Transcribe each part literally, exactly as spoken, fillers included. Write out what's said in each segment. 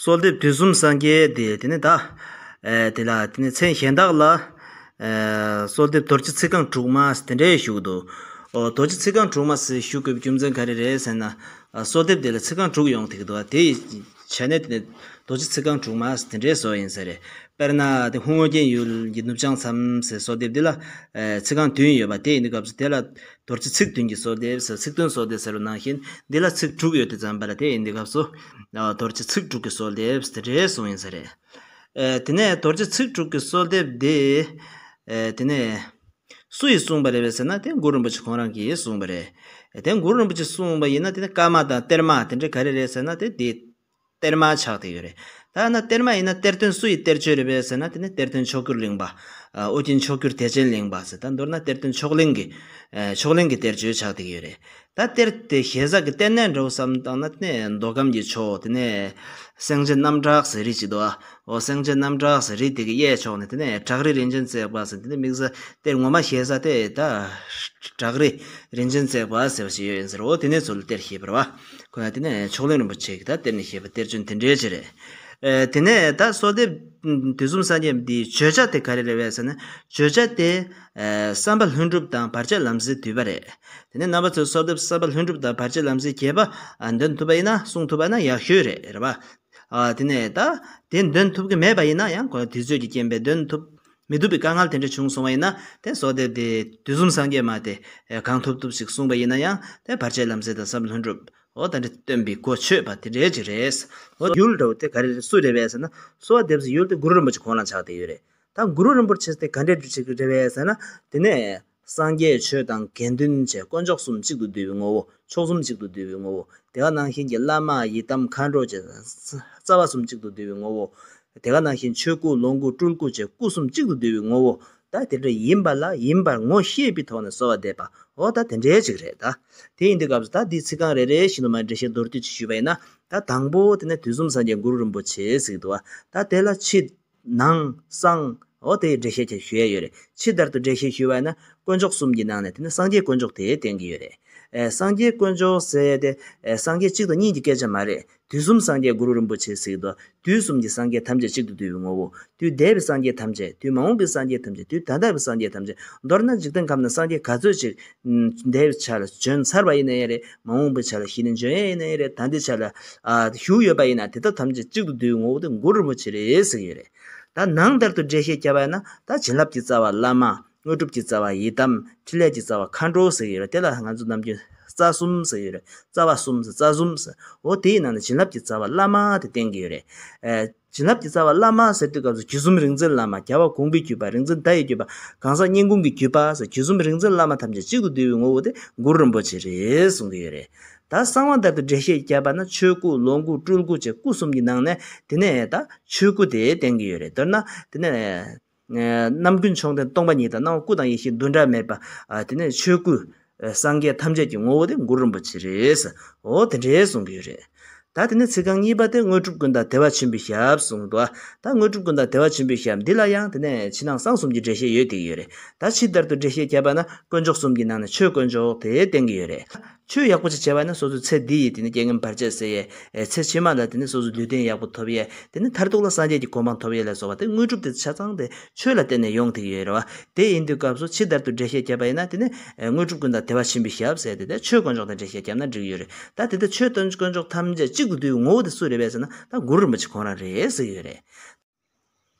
གསོལ་འདེབས་དུས་གསུམ་སངས་རྒྱས་དེ་དེ་ནས་ད། ཨེ་དེ་ལ་དེ་ནས་མཚན་གཞན་དག་ལ། ཨེ་གསོལ་འདེབས་རྡོ་རྗེ་ཚིག་རྐང་དྲུག་མ་དེ་འདྲའི་བཞུགས་འདུག་ཨོ་རྡོ་རྗེ་ཚིག་རྐང་དྲུག་མ་ཞེས་ཞུ་དགོས་པའི་རྒྱུ་མཚན་ག་རེ་རེད་ཟེར་ན། ཨ་གསོལ་འདེབས་དེ་ལ་ཚིག་རྐང་དྲུག་ཡོང་ཐིག་འདུག་དེ་ཡི་ཆ་ནས་དེ་ནས་རྡོ་རྗེ་ཚིག་རྐང་དྲུག་མ་དེ་འདྲའི་བཟོ་ཡིན་ས་རེད། དཔེར་ན་དེ་ཧཱུྃ་ཨོ་རྒྱན་ཡུལ་གྱི་ནུབ་བྱང་མཚམས་ཟེར་གསོལ་འདེབས་འདི་ལ། ཨེ་ཚིག་རྐང་བདུན་ཡོད་པ་དེ་ཡིན་དུས་སྐབས་སུ་དེ་ལ། རྡོ་རྗེ་ཚིག་བདུན་གྱི་གསོལ་འདེབས་ཟེར་ཚིག་བདུན་གསོལ་འདེབས་ཟེར་བ་ནང་བཞིན་འདི་ལ་ཚིག་དྲུག་ཡོད་དེ་ཙམ་པ་ལ་དེ་ཡིན་དུས་སྐབས་སུ། ཨ་རྡོ་རྗེ་ཚིག་དྲུག་གི་གསོལ་འདེབས་དེ་འདྲའི་གསུངས་ཡིན་ས་རེད། ཨེ་དེ་ནས་རྡོ་རྗེ་ཚིག་དྲུག་གི་གསོལ་འདེབས་དེ། ཨེ་དེ་ནས། སུ་ཡིས་གསུངས་པ་རེད་པས་ཟེར་ན་དེ་གུ་རུ་རིན་པོ་ཆེ་ཁོང་རང་གིས་གསུངས་པ་རེད། དེ་གུ་རུ་རིན་པོ་ཆེ་གསུངས་པ་ཡིན་ན་དེ་ནི་བཀའ་མ་དང་གཏེར་མ་དེ་འདྲ་ག་རེ་རེད་ཟེར་ན་དེ་དེ་གཏེར་མ་ཆགས་བསྡད་ཡོད་རེད། ད་ན་གཏེར་མ་ཡིན་ན་གཏེར་སྟོན་སུ་ཡི་གཏེར་ཆོས་རེད་པས་ཟེར་ན་དེ་ནི་གཏེར་སྟོན་མཆོག་གྱུར་གླིང་པ། ཨོ་རྒྱན་མཆོག་གྱུར་བདེ་ཆེན་གླིང་པ་ཟེར་ད་མདོར་ན་གཏེར་སྟོན་མཆོག་གླིང་གི། ཨེ་མཆོག་གླིང་གི་གཏེར་ཆོས་ཆགས་བསྡད་ཡོད་རེད། ད་གཏེར་དེ་ཞེ་ས་གི་གཏེར་ནས་འདྲ་བོ་བསམ་བཏང་ན་དེ་ནས་མདོ་ཁམས་ཀྱི་ཕྱོགས་དེ་ནས། སེང་ཆེན་གནམ་བྲག་ཟེར་རི་ཅིག་འདུག་ཨ། ཨོ་སེང་ཆེན་གནམ་བྲག་ཟེར་རི་དེ་གི་གཡས་ཕྱོགས་ནས་དེ་ནས་བྲག་རི་རིན་ཆེན་བརྩེགས་པ་ཟེར་དེ་ནས་དམིགས་བསལ་གཏེར་ངོ་མ་ཞེ་ས་དེ་ད། བྲག་རི་རིན་ཆེན་བརྩེགས་པ་ཟེར་བ་ཞིག་ཡོད་ཡིན་ཟེར། ཨོ་དེ་ནས་ཚུར་གཏེར་བཤད་པ་རེད་བ། ཁོ་ཡང་དེ་ནས་མཆོག་གླིང་རིན་པོ་ཆེ་གི་ད་གཏེར་ནས་བཤད་པ་གཏེར་བྱོན་དེ་འདྲའི་ཅིག་རེད། ཨེ་དེ་ནས་ད་གསོལ་འདེབས་དུས་གསུམ་སངས་རྒྱས་འདིའི་བརྗོད་བྱ་དེ་ག་རེ་རེད་པས་ཟེར་ན་བརྗོད་བྱ་དེ་ཨེ་བསམ་པ་ལྷུན་གྲུབ་དང་བར་ཆད་ལམ་སེལ་བསྡུས་པ་རེད། དེ་ནས་རྣམ་པ་ཚོས་གསོལ་འདེབས་བསམ་པ་ལྷུན་གྲུབ་དང་བར་ཆད་ལམ་སེལ་རྒྱས་པ་ཨ་འདོན་ཐུབ་པ་ཡིན་ན་གསུང་ཐུབ་པ་ན་ཡག་ཤོས་རེད་རེད་པ། ཨ་དེ་ནས་ད་དེ་འདོན་ཐུབ་ཀྱི་མེད་པ་ཡིན་ན་ཡང་ཁོ་དུས་ཚོད་ཀྱི་རྐྱེན་པས་འདོན་ཐུབ་མི་ཐུབ་པའི་དཀའ་ངལ་དེ་འདྲ་བྱུང་སོང་བ་ཡིན་ན་དེ་གསོལ་འདེབས་དེ་དུས་གསུམ་སངས་རྒྱས་མ་དེ་གང་ཐུབ་ཐུབ་ཞིག་གསུངས་པ་ཡིན་ན་ཡང་དེ་བར་ཆད་ལམ་སེལ་དང་བསམ་པ་ལྷུན་གྲུབ་འོ་ད་འདྲ་སྟོན་པའི་གོ་ཆོད་པ་དེ་འདྲའི་ཅིག་རེད། འོ་ཡུལ་འདྲ་བོ་དེ་ག་རེ་རེད་སུ་རེད་པས་ཟེར་ན་གསོལ་བ་འདེབས་སའི་ཡུལ་དེ་གུ་རུ་རིན་པོ་ཆེ་ཁོང་རང་ཆགས་བསྡད་ཡོད་རེད། ད་གུ་རུ་རིན་པོ་ཆེ་དེ་ག་འདྲའི་འདྲ་ཅིག་རེད་པས་ཟེར་ན་དེ་ནས། སངས་རྒྱས་ཆོས་དང་དགེ་འདུན་བཅས་དཀོན་མཆོག་གསུམ་གཅིག་ཏུ་འདུས་པའི་ངོ་བོ། མཆོག་གསུམ་གཅིག་ཏུ་འདུས་པའི་ངོ་བོ། དེ་ག་ནང་བཞིན་གྱི་བླ་མ་ཡི་དམ་མཁའ་འགྲོ་བཅས་རྩ་བ་གསུམ་གཅིག་ཏུ་འདུས་པའི་ངོ་བོ། དེ་ག་ནང་བཞིན་ཆོས་སྐུ་ལོངས་སྐུ་སྤྲུལ་སྐུ་བཅས་སྐུ་གསུམ་གཅིག་ཏུ་འདུས་པའི་ངོ་བོ། ད་དེ་འདྲ་ཡིན་པ་ལ་ཡིན་པར་ངོ་ཤེས་པའི་ཐོག་ནས་གསོལ་བ་འདེབས་པ། འོ་ད་དེ་འདྲའི་ཅིག་རེད་ད། དེ་ཡིན་དུས་སྐབས་སུ་ད་འདིའི་ཚིག་རྐང་རེ་རེ་བཞིན་དུ་མར་འགྲེལ་བཤད་མདོར་བསྡུས་ཅིག་ཞུས་པ་ཡིན་ན། ད་དང་པོ་དེ་ནས་དུས་གསུམ་སངས་རྒྱས་གུ་རུ་རིན་པོ་ཆེ་ཟེར་གྱི་འདུག་བ། ད་དེ་ལ་ཕྱི། ནང་གསང་། འོ་དེའི་འགྲེལ་བཤད་ཀྱང་ཞུ་ཡ་ཡོད་རེད། ཕྱི་ལྟར་དུ་འགྲེལ་བཤད་ཞུས་པ་ན་དཀོན་མཆོག་གསུམ་གྱི་ནང་ནས་དེ་ནི་སངས་རྒྱས་དཀོན་མཆོག་དེ་བསྟན་གྱི་ཡོད་རེད། ཨེ་སངས་རྒྱས་དཀོན་མཆོག་ཟེར་ཏེ་ཨེ་སངས་རྒྱས་གཅིག་དང་གཉིས་ཀྱི་སྐད་ཆ་མ་རེད། དུས་གསུམ་སངས་རྒྱས་གུ་རུ་རིན་པོ་ཆེ་ཟེར་གྱི་འདུག་དུས་གསུམ་གྱི་སངས་རྒྱས་ཐམས་ཅད་གཅིག་ཏུ་འདུས་པའི་ངོ་བོ། དུས་འདས་པའི་སངས་རྒྱས་ཐམས་ཅད། དུས་མ་འོངས་པའི་སངས་རྒྱས་ཐམས་ཅད། དུས་ད་ལྟ་བའི་སངས་རྒྱས་ཐམས་ཅད། མདོར་ན་འཇིག་རྟེན་ཁམས་ན་སངས་རྒྱས་ག་ཚོད་ཅིག་འདས་པའི་ཆ་ལ་བྱོན་ཚར་བ་ཡིན་ན་ཡང་རེད། མ་འོངས་པའི་ཆ་ལ་གཞི་ནས་འབྱོན་ཡ་ཡིན་ན་ཡང་རེད། ད་ལྟའི་ཆ་ལ་ཨ་བཞུགས་ཡོད་པ་ཡིན་ན་དེ་དག་ཐམས་ཅད་གཅིག་ཏུ་འདུས་པའི་ངོ་བོ་དེ་གུ་རུ་རིན་པོ་ཆེ་རེད་ཟེར་གྱི་ཡོད་རེད། ད་ནང་ལྟར་དུ་འགྲེལ་བཤད་བརྒྱབ་པ་ཡིན་ན་ད་བྱིན་རླབས་ཀྱི་རྩ་བ་བླ་མ། དངོས་གྲུབ་ཀྱི་རྩ་བ་ཡི་དམ། ཕྲིན་ལས་ཀྱི་རྩ་བ་མཁའ་འགྲོ་ཟེར་གྱི་ཡོད་རེད། དེ་ལ་ང་ཚོ་ནམ་རྒྱུན་རྩ་གསུམ་ཟེར་གྱི་ཡོད་རེད། རྩ་བ་གསུམ་ཟེར་རྩ་གསུམ་ཟེར། འོ་དེའི་ནང་ནས་བྱིན་རླབས་ཀྱི་རྩ་བ་བླ་མ་དེ་བསྟན་གྱི་ཡོད་རེད། ཨེ། བྱིན་རླབས་ཀྱི་རྩ་བ་བླ་མ་ཟེར་དུས་སྐབས་སུ་བརྒྱུད་གསུམ་རིག་འཛིན་བླ་མ། རྒྱལ་བ་དགོངས་པའི་བརྒྱུད་པ། རིག་འཛིན་བརྡ་ཡི་བརྒྱུད་པ། གང་ཟག་སྙན་ཁུང་གི་བརྒྱུད་པ་ཟེར་བརྒྱུད་གསུམ་རིག་འཛིན་བླ་མ་ཐམས་ཅད་གཅིག་ཏུ་འདུས་པའི་ངོ་བོ་དེ་གུ་རུ་རིན་པོ་ཆེ་རེད་གསུང་གི་ཡོད་རེད། ད་གསང་བ་ལྟར་དུ་འགྲེལ་བཤད་བརྒྱབ་པ་ན་ཆོས་སྐུ་ལོངས་སྐུ་སྤྲུལ་སྐུ་བཅས་སྐུ་གསུམ་གྱི་ནང་ནས་དེ་ནས་ད་ཆོས་སྐུ་དེ་བསྟན་གྱི་ཡོད་རེད། མདོར་ན་དེ་ནས་རྣམ་ཀུན་མཆོག་ལྡན་སྟོང་པ་ཉིད་དང་སྣང་བ་སྐུ་དང་ཡེ་ཤེས་འདུ་འབྲལ་མེད་པ། ཨ་དེ་ནས་ཆོས་སྐུ། ཨེ་སངས་རྒྱས་ཐམས་ཅད་ཀྱི་ངོ་བོ་དེ་གུ་རུ་རིན་པོ་ཆེ་རེད། འོ་དེ་འདྲའི་གསུང་གི་ཡོད་རེད། ད་དེ་ནས་ཚིག་རྐང་གཉིས་པ་དེ་དངོས་གྲུབ་ཀུན་བདག་བདེ་བ་ཆེན་པོའི་ཞབས་གསུངས་འདུག་ད་དངོས་གྲུབ་ཀུན་བདག་བདེ་བ་ཆེན་པོའི་ཞབས་འདི་ལ་ཡང་དེ་ནས་ཕྱི་ནང་གསང་གསུམ་གྱི་འགྲེལ་བཤད་ཡོད་དེ་ཡོད་རེད། ད་ཕྱི་ལྟར་དུ་འགྲེལ་བཤད་བརྒྱབ་པ་ན་དཀོན་མཆོག་གསུམ་གྱི་ནང་ནས་ཆོས་དཀོན་མཆོག་དེ་བསྟན་གྱི་ཡོད་རེད། ཆོས་ཡག་པོ་ཅིག་བྱས་པ་ན་སོ་སོའི་ཚེ་འདི་ཡི་དེ་ནས་རྐྱེན་ངན་བར་ཆད་སེལ་ཡས། ཨེ་ཚེ་ཕྱི་མ་ལ་དེ་ནས་སོ་སོའི་ལུས་རྟེན་ཡག་པོ་ཐོབ་ཡས། དེ་ནས་མཐར་ཐུག་ལ་སངས་རྒྱས་ཀྱི་གོ་འཕང་ཐོབ་ཡས་ལ་སོགས་པ་དེ་དངོས་གྲུབ་དེ་ཆ་ཚང་དེ་ཆོས་ལ་བརྟེན་ནས་ཡོང་ཐུབ་ཀྱི་ཡོད་རེད་བ། དེ་ཡིན་དུས་སྐབས་སུ་ཕྱི་ལྟར་དུ་འགྲེལ་བཤད་བརྒྱབ་པ་ཡིན་ན་དེ་ནི་དངོས་གྲུབ་ཀུན་བདག་བདེ་བ་ཆེན་པོའི་ཞབས་ཟེར་ཏེ་དེ་ཆོས་དཀོན་མཆོག་དང་འགྲེལ་བཤད་བརྒྱབ་ན་འགྲིག་ཡོད་རེད། ད་དེ་ལྟར་ཆོས་དཀོན་མཆོག་ཐམས་ཅད་གཅིག་ཏུ་འདུས་པའི་ངོ་བོ་དེ་སུ་རེད་པས་ཟེར་ན་ད་གུ་རུ་རིན་པོ་ཆེ་ཁོང་རང་རེད་ཟེར་གྱི་ཡོད་རེད།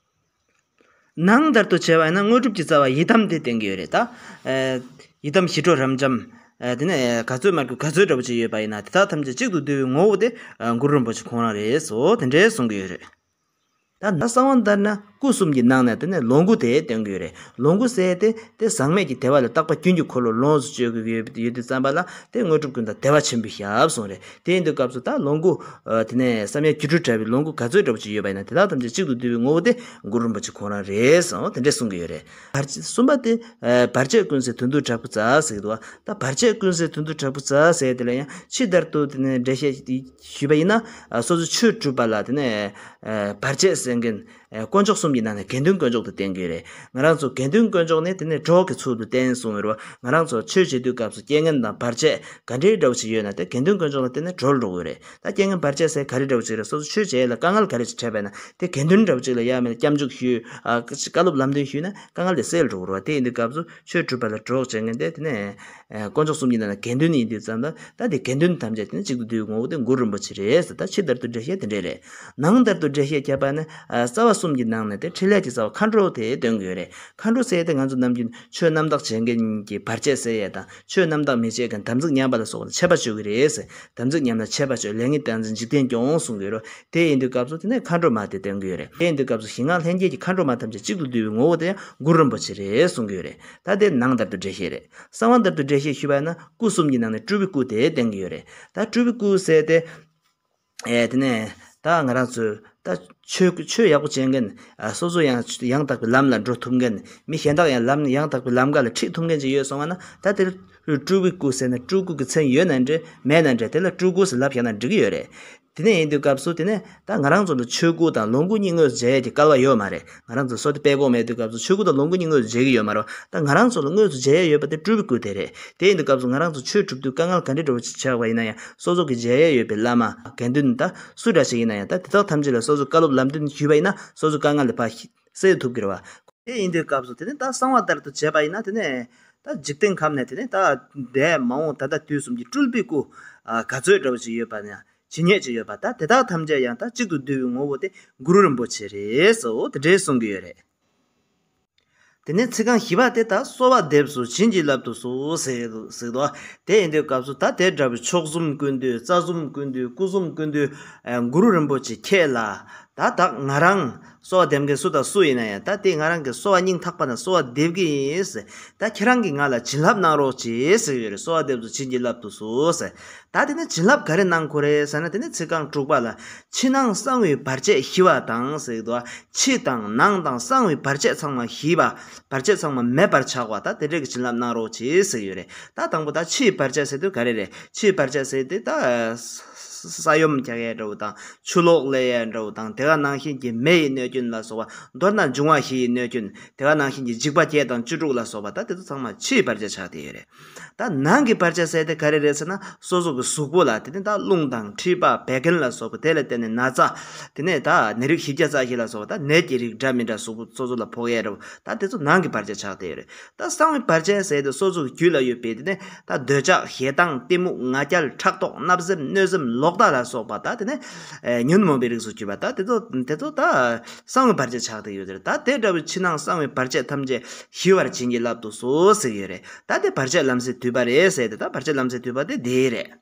ནང་ལྟར་དུ་བྱས་པ་ཡིན་ན་དངོས་གྲུབ་ཀྱི་རྩ་བ་ཡི་དམ་དེ་བསྟན་གྱི་ཡོད་རེད་ད། ཨེ་ཡི་དམ་ཞི་ཁྲོ་རབ་འབྱམས། ཨེ་དེ་ནས་ག་ཚོད་མར་གྱུར་ག་ཚོད་འདྲ་པོ་ཅིག་ཡོད་པ་ཡིན་ན་དེ་དག་ཐམས་ཅད་གཅིག་ཏུ་འདུས་པའི་ངོ་བོ་དེ་ཨ་གུ་རུ་རིན་པོ་ཆེ་ཁོང་རང་རེད་སོ་དེ་འདྲའི་གསུང་གི་ཡོད་རེད། ད་ད་གསང་བ་ལྟར་ན་སྐུ་གསུམ་གྱི་ནང་ནས་དེ་ནས་ལོངས་སྐུ་དེ་བསྟན་གྱི་ཡོད་རེད། ལོངས་སྐུ་ཟེར་དེ་དེ་ཟག་མེད་ཀྱི་བདེ་བ་ལ་རྟག་པ་རྒྱུན་གྱི་འཁོར་ལོ་ལོངས་སུ་སྤྱོད་དགོས་ཀྱི་ཡོད་ཡོད་དུས་ཙམ་པ་ལ་དེ་དངོས་གྲུབ་ཀུན་བདག་བདེ་བ་ཆེན་པོའི་ཞབས་གསུངས་རེད། དེ་ཡིན་དུས་སྐབས་སུ་ད་ལོངས་སྐུ་ཨ་དེ་ནས་བསམ་ཡས་སྒྱུ་འཕྲུལ་དྲ་བའི་ལོངས་སྐུ་ག་ཚོད་འདྲ་པོ་ཅིག་ཡོད་པ་ཡིན་ན་དེ་དག་ཐམས་ཅད་གཅིག་ཏུ་འདུས་པའི་ངོ་བོ་དེ་གུ་རུ་རིན་པོ་ཆེ་ཁོང་རང་རེད་ཟེར་དེ་འདྲས་གསུང་གི་ཡོད་རེད། བར་གསུམ་པ་དེ་ཨ་བར་ཆད་ཀུན་སེལ་དོན་དུ་དྲག་པོའི་རྩལ་ཟེར་གྱི་འདུག་ད་བར་ཆད་ཀུན་སེལ་དོན་དུ་དྲག་པོའི་རྩལ་ཟེར་དེ་ལ་ཡང་ཕྱི་ལྟར་དུ་དེ་ནས་འགྲེལ་བཤད་ཞུས་པ་ཡིན་ན་ཨ་སོ་སོ་ཆོས་སྒྲུབ་པ་ལ་དེ་ནས་ཨ་བར་ཆད་སེལ་མཁན་ཨ་དཀོན་མཆོག་གསུམ་ གྱི་ནང་ནས་དགེ་འདུན་དཀོན་མཆོག་ཏུ་བསྟན་གྱི་ཡོད་རེད། ང་རང་ཚོ་དགེ་འདུན་དཀོན་མཆོག་ནི་དེ་ནས་གྲོགས་ཀྱི་ཚུལ་དུ་བསྟན་གསུངས་ཡོད་རེད་བ། ང་རང་ཚོ་ཆོས་བྱེད་དུས་སྐབས་སུ་རྐྱེན་ངན་དང་བར་ཆད་ག་འདྲའི་འདྲ་བོ་ཞིག་ཡོད་ན་དེ་དགེ་འདུན་དཀོན་མཆོག་ལ་བརྟེན་ནས་གྲོལ་འགྲོ་གི་ཡོད་རེད། ད་རྐྱེན་ངན་བར་ཆད་ཟེར་ག་རེ་འདྲ་བོ་ཞིག་རེད། སོ་སོ་ཆོས་བྱེད་ཡས་ལ་དཀའ་ངལ་ག་རེ་ཞིག་འཕྲད་པ་ཡིན་ན་དེ་དགེ་འདུན་འདྲ་བོ་ཅིག་ལ་ཡ་མེད་ན་སྐྱབས་འཇུག་ཞུས། ཨ་བཀའ་སློབ་ལམ་སྟོན་ཞུས་ན་དཀའ་ངལ་དེ་སེལ་འགྲོ་གི་རེད་བ། དེ་ཡིན་དུས་སྐབས་སུ་ཆོས་སྒྲུབ་པ་ལ་གྲོགས་བྱེད་མཁན་དེ་དེ་ནས་ཨ་དཀོན་མཆོག་གསུམ་གྱི་ནང་ནས་དགེ་འདུན་ཡིན་དུས་ཙམ་ལ་ད་དེ་དགེ་འདུན་ཐམས་ཅད་དེ་ནས་གཅིག་ཏུ་བསྡུས་པའི་ངོ་བོ་དེ་གུ་རུ་རིན་པོ་ཆེ་རེད་ཟེར། ད་ཕྱི་ལྟར་དུ་འགྲེལ་བཤད་དེ་འདྲས་རེད། ནང་ལྟར་དུ་འགྲེལ་བཤད་བརྒྱབ་པ་ནི་ཨ་རྩ་བ་གསུམ་གྱི་ནང་ནས་དེ་འཕྲིན་ལས་ཀྱི་རྩ་བ་མཁའ་འགྲོ་དེ་སྟོན་གྱི་ཡོད་རེད། མཁའ་འགྲོ་ཟེར་ཡས་དེ་ང་ཚོ་ནམ་རྒྱུན་ཆོས་རྣམ་དག་བྱེད་མཁན་གྱི་བར་ཆད་སེལ་ཡས་དང་ཆོས་རྣམ་དག་མི་བྱེད་མཁན་དམ་ཚིག་ཉམས་པ་ལ་སོགས་པ་ཆད་པ་གཅོད་ཀྱི་རེད་ཟེར། དམ་ཚིག་ཉམས་ན་ཆད་པ་གཅོད། ལས་ངན་སྟངས་འཛིན་འཇིག་རྟེན་སྐྱོང་གསུང་གི་ཡོད་རེད། དེ་ཡིན་དུས་སྐབས་སུ་དེ་ནས་མཁའ་འགྲོ་མ་དེ་སྟོན་གྱི་ཡོད་རེད། དེ་ཡིན་དུས་སྐབས་སུ་ཞིང་སྔགས་ལྷན་སྐྱེས་ཀྱི་མཁའ་འགྲོ་མ་ཐམས་ཅད་གཅིག་ཏུ་བསྡུས་པའི་ངོ་བོ་དེ་ཡང་གུ་རུ་རིན་པོ་ཆེ་རེད་གསུང་གི་ཡོད་རེད། ད་དེ་ནང་ལྟར་དུ་འགྲེལ་བཤད་རེད། གསང་བ་ལྟར་དུ་འགྲེལ་བཤད་ཞུས་པ་ན་སྐུ་གསུམ་གྱི་ནང་ནས་སྤྲུལ་པའི་སྐུ་དེ་བསྟན་གྱི་ཡོད་རེད། ད་སྤྲུལ་པའི་སྐུ་ཟེར་ཏེ། ཨེ་དེ་ནས་ད་ང་རང་ཚོས་ད་ཆོས་ཆོས་ཡག་པོ་བྱེད་མཁན། ཨ་སོ་སོ་ཡང་ཡང་དག་པའི་ལམ་ལ་འགྲོ་ཐུབ་མཁན། མི་གཞན་དག་ཡང་ལམ་ཡང་དག་པའི་ལམ་ཀ་ལ་ཁྲིད་ཐུབ་མཁན་ཅིག་ཡོད་སོང་བ་ན་ད་དེར་སྤྲུལ་པའི་སྐུ་ཟེར་ན་སྤྲུལ་སྐུ་གི་མཚན་ཡོད་ན་འདྲ་མེད་ན་འདྲ་དེ་ལ་སྤྲུལ་སྐུ་ཟེར་ལབ་བཞག་ན་འགྲིག་གི་ཡོད་རེད། དེ་ནས་ཡིན་དུས་སྐབས་སུ་དེ་ནས་ད་ང་རང་ཚོ་ལ་ཆོས་སྐུ་དང་ལོངས་སྐུ་གཉིས་དངོས་སུ་མཇལ་ཡས་ཀྱི་སྐལ་བ་ཡོད་མ་རེད། ང་རང་ཚོ་བསོད་བདེ་སྤྲད་དགོས་མེད་དུས་སྐབས་སུ་ཆོས་སྐུ་དང་ལོངས་སྐུ་གཉིས་དངོས་སུ་མཇལ་གྱི་ཡོད་མ་རེད། ད་ང་རང་ཚོ་ལ་དངོས་སུ་མཇལ་ཡས་ཡོད་པ་དེ་སྤྲུལ་པའི་སྐུ་དེ་རེད། དེ་ཡིན་དུས་སྐབས་སུ་ང་རང་ཚོ་ཆོས་སྒྲུབ་དུས་དཀའ་ངལ་ག་འདྲ་འདྲ་བོ་ཞིག་ཆགས་པ་ཡིན་ན་ཡང་སོ་སོ་གི་མཇལ་ཡས་ཡོད་པའི་བླ་མ་དགེ་འདུན་ད་སུ་འདྲ་ཞིག་ཡིན་ན་ཡང་ད་དེ་དག་ཐམས་ཅད་ལ་སོ་སོ་བཀའ་སློབ་ལམ་སྟོན་ཞུས་པ་ཡིན་ན་སོ་སོ་དཀའ་ངལ་ལས་ཕར་སེལ་ཐུབ་ཀྱི་རེད་བ། དེ་ཡིན་དུས་སྐབས་སུ་དེ་ནས་ད་གསང་བ་ལྟར་དུ་བྱས་པ་ཡིན་ན་དེ་ནས་ད་འཇིག་རྟེན་ཁམས་ནས་དེ་ནས་ད་འདས་མ་འོངས་ད་ལྟ་དུས་གསུམ་གྱི་སྤྲུལ་པའི་སྐུ་ཨ་ག་ཚོད་འདྲ་བོ་ཞིག་ཡོད་པ་ན་ཇི་སྙེད་ཅིག་ཡོད་པ་ད་དེ་དག་ཐམས་ཅད་ཡང་ད་གཅིག་ཏུ་བསྡུས་པའི་ངོ་བོ་དེ་གུ་རུ་རིན་པོ་ཆེ་རེད་ཟེར་འོ་དེ་འདྲས་གསུང་གི་ཡོད་རེད། དེ་ནས་ཚིག་རྐང་བཞི་པ་དེ་ད་གསོལ་བ་འདེབས་སོ་བྱིན་གྱིས་བརླབ་ཏུ་གསོལ་ཟེར་ཟེར་དོ། དེ་ཡིན་དུས་སྐབས་སུ་ད་དེ་འདྲ་བའི་མཆོག་གསུམ་ཀུན་འདུས་རྩ་གསུམ་ཀུན་འདུས་སྐུ་གསུམ་ཀུན་འདུས་ཨ་གུ་རུ་རིན་པོ་ཆེ་ཁྱེད་ལ་ད་ད་ང་རང་གསོལ་བ་འདེབས་མཁན་སུ་དང་སུ་ཡིན་ན་ཡང་ད་དེ་ང་རང་གི་གསོལ་བ་སྙིང་ཐག་པ་ནས་གསོལ་བ་འདེབས་ཀྱི་ཡིན་ཟེར། ད་ཁྱེད་རང་གིས་ང་ལ་བྱིན་རླབས་གནང་རོགས་གྱིས་ཟེར་ཡོད་རེད། གསོལ་བ་འདེབས་སོ་བྱིན་གྱིས་བརླབ་ཏུ་གསོལ་ཟེར། ད་དེ་ནས་བྱིན་རླབས་ག་རེ་གནང་དགོས་རེད་ཟེར་ན་དེ་ནས་ཚིག་རྐང་དྲུག་པ་ལ་ཕྱི་ནང་གསང་བའི་བར་ཆད་ཞི་བ་དང་ཟེར་གྱི་འདུག་ཕྱི་དང་ནང་དང་གསང་བའི་བར་ཆད་ཚང་མ་ཞི་བ། བར་ཆད་ཚང་མ་མེད་པར་ཆགས་པ་ད་དེ་འདྲས་ཀྱི་བྱིན་རླབས་གནང་རོགས་གྱིས་ཟེར་གྱི་ཡོད་རེད། ད་དང་པོ་ད་ཕྱིའི་བར་ཆད་ཟེར་དུས་ག་རེ་རེད། ཕྱིའི་བར་ཆད་ཟེར་དུས་ད་ས་ཡོམ་རྒྱག་ཡས་འདྲ་བོ་དང་ཆུ་ལོག་སླེབས་ཡས་འདྲ་བོ་དང་དེ་ག་ནང་བཞིན་གྱི་མེ་ཡི་གནོད་སྐྱོན་ལ་སོགས་པ། མདོར་ན་འབྱུང་བ་བཞི་ཡི་གནོད་སྐྱོན། དེ་ག་ནང་བཞིན་གྱི་འཇིགས་པ་བརྒྱད་དང་བཅུ་དྲུག་ལ་སོགས་པ་ད་དེ་ཚོ་ཚང་མ་ཕྱིའི་བར་ཆད་ཆགས་བསྡད་ཡོད་རེད། ད་ནང་གི་བར་ཆད་ཟེར་དེ་ག་རེ་རེད་ཟེར་ན་སོ་སོ་གི་གཟུགས་པོ་ལ་དེ་ནི་ད་རླུང་དང་མཁྲིས་པ་བད་ཀན་ལ་སོགས་པ་དེ་ལ་བརྟེན་ནས་ན་ཚ། དེ་ནས་ད་ནད་རིགས་བཞི་བརྒྱ་རྩ་བཞི་ལ་སོགས་པ་ད་ནད་ཀྱི་རིགས་འདྲ་མི་འདྲ་གཟུགས་པོ་སོ་སོ་ལ་ཕོག་ཡས་རེད། ད་དེ་ཚོ་ནང་གི་བར་ཆད་ཆགས་བསྡད་ཡོད་རེད། ད་གསང་བའི་བར་ཆད་ཟེར་དེ་སོ་སོ་གི་རྒྱུད་ལ་ཡོད་པའི་དེ་ནས་ད་འདོད་ཆགས་ཞེ་སྡང་གཏི་མུག་ང་རྒྱལ་ཕྲག་དོག་བརྣབ་སེམས་གནོད་སེམས་ལོག་ལྟ་ལ་སོགས་པ་ད་དེ་ནས་ཨེ་ཉོན་མོངས་པའི་རིགས་སུ་གྱུར་པ་ད་དེ་ཚོ་དེ་ཚོ་ད་གསང་བའི་བར་ཆད་ཆགས་བསྡད་ཡོད་རེད། ད་དེ་འདྲ་བའི་ཕྱི་ནང་གསང་བའི་བར་ཆད་ཐམས་ཅད་ཞི་བར་བྱིན་གྱིས་བརླབ་ཏུ་གསོལ་ཟེར་གྱི་ཡོད་རེད། ད་དེ་བར་ཆད་ལམ་སེལ་དུད་པ་རེད་ཟེར་ཏེ་ད་བར་ཆད་ལམ་སེལ་དུད་པ་དེ་དེ་རེད།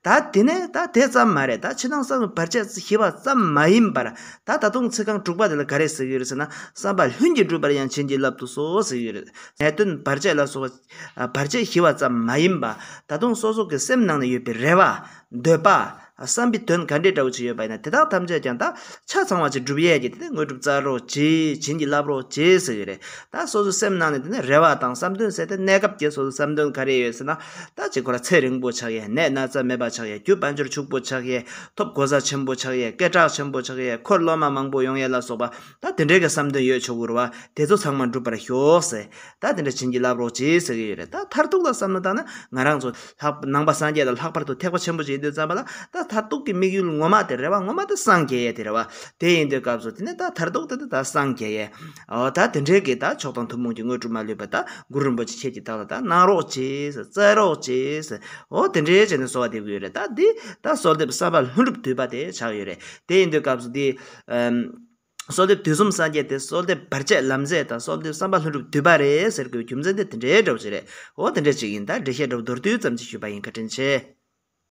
ད་དེ་ནས་ད་དེ་ཙམ་མ་རེད། ད་ཕྱི་ནང་གསང་བའི་བར་ཆད་ཞི་བ་ཙམ་མ་ཡིན་པར་ད་ད་དུང་ཚིག་རྐང་དྲུག་པ་དེ་ལ་ག་རེ་ཟེར་གྱི་ཡོད་རེད་ཟེར་ན་བསམ་པ་ལྷུན་གྱིས་འགྲུབ་པར་ཡང་བྱིན་གྱིས་བརླབ་ཏུ་གསོལ་ཟེར་གྱི་ཡོད་རེད། ནད་གདོན་བར་ཆད་ལ་སོགས་པ་བར་ཆད་ཞི་བ་ཙམ་མ་ཡིན་པ་ད་དུང་སོ་སོ་གི་སེམས་ནང་ན་ཡོད་པའི་རེ་བ། འདོད་པ། བསམ་པའི་དོན་ག་འདྲའི་འདྲ་བོ་ཅིག་ཡོད་པ་ཡིན་ན་དེ་དག་ཐམས་ཅད་ཀྱང་ད་ཆ་ཚང་བ་ཅིག་འགྲུབ་ཡས་ཀྱི་དེ་ནས་དངོས་གྲུབ་སྩལ་རོགས་གྱིས། བྱིན་གྱིས་བརླབ་རོགས་གྱིས་ཟེར་གྱི་རེད། ད་སོ་སོའི་སེམས་ནང་ནས་དེ་ནས་རེ་བ་དང་བསམ་དོན་ཟེར་ཏེ་གནས་སྐབས་ཀྱི་སོ་སོའི་བསམ་དོན་ག་རེ་ཡོད་ཟེར་ན། ད་ཅིག་ཁོ་ར་ཚེ་རིང་པོ་ཆགས་ཡས། ནད་ན་ཚ་མེད་པ་ཆགས་ཡས། རྒྱུ་དཔལ་འབྱོར་ཕྱུག་པོ་ཆགས་ཡས། ཐོབ་གོ་ས་ཆེན་པོ་ཆགས་ཡས། སྐད་གྲགས་ཆེན་པོ་ཆགས་ཡས། འཁོར་སློབ་མ་མང་པོ་ཡོང་ཡས་ལ་སོགས་པ་ད་དེ་འདྲའི་གི་བསམ་དོན་ཡོད་ཆོག་གི་རེད་བ། དེ་ཚོ་ཚང་མ་འགྲུབ་པར་ཤོག་ཟེར། ད་དེ་འདྲ་བྱིན་གྱིས་བརླབ་རོགས་གྱིས་ཟེར་གྱི་ཡོད་རེད། ད་མཐར་ཐུག་ལ་བསམ་བློ་བཏང་ན་ང་རང་ཚོ་ལྷག་ནང་པ་སངས་རྒྱས་དང་ལྷག་པར་དུ་ཐེག་པ་ཆེན་པོ་ཅིག་ཡིན་དུས་ཙམ་པ་ལ་ད་མཐར་ཐུག་གི་དམིགས་ཡུལ་ངོ་མ་དེ་རེ་བ་ངོ་མ་དེ་སངས་རྒྱས་ཡས་དེ་རེད་བ། དེ་ཡིན་དུས་སྐབས་སུ་དེ་ནས་ད་མཐར་ཐུག་དེ་ད་སངས་རྒྱས་ཡས། འོ་ད་དེ་འདྲའི་གི་ད་མཆོག་དང་ཐུན་མོང་གི་དངོས་གྲུབ་མ་ལུས་པ་ད་གུ་རུ་རིན་པོ་ཆེ་ཁྱེད་ཀྱི་བདག་ལ་ད་གནང་རོགས་གྱིས་ཟེར། སྩལ་རོགས་གྱིས་ཟེར། འོ་དེ་འདྲའི་བྱས་ནས་གསོལ་བ་འདེབས་ཀྱི་ཡོད་རེད། ད་འདི་ད་གསོལ་འདེབས་བསམ་པ་ལྷུན་གྲུབ་དུད་པ་དེ་ཆགས་ཡོད་རེད། དེ་ཡིན་དུས་སྐབས་སུ་འདི་ཨམ། གསོལ་འདེབས་དུས་གསུམ་སངས་རྒྱས་ཏེ། གསོལ་འདེབས་བར་ཆད་ལམ་སེལ་དང་། གསོལ་འདེབས་བསམ་པ་ལྷུན་གྲུབ་དུད་པ་རེད་ཟེར་དགོས་རྒྱུ་མཚན་དེ་དེ་འདྲའི་འདྲ་བོ་ཞིག་རེད། འོ་དེ་འདྲ་ཞིག་ཡིན། ད་འགྲེལ་བཤད་འདྲ་བོ་མདོར་བསྡུས་ཙམ་ཅིག་ཞུས་པ་ཡིན། བཀའ་དྲིན་ཆེ།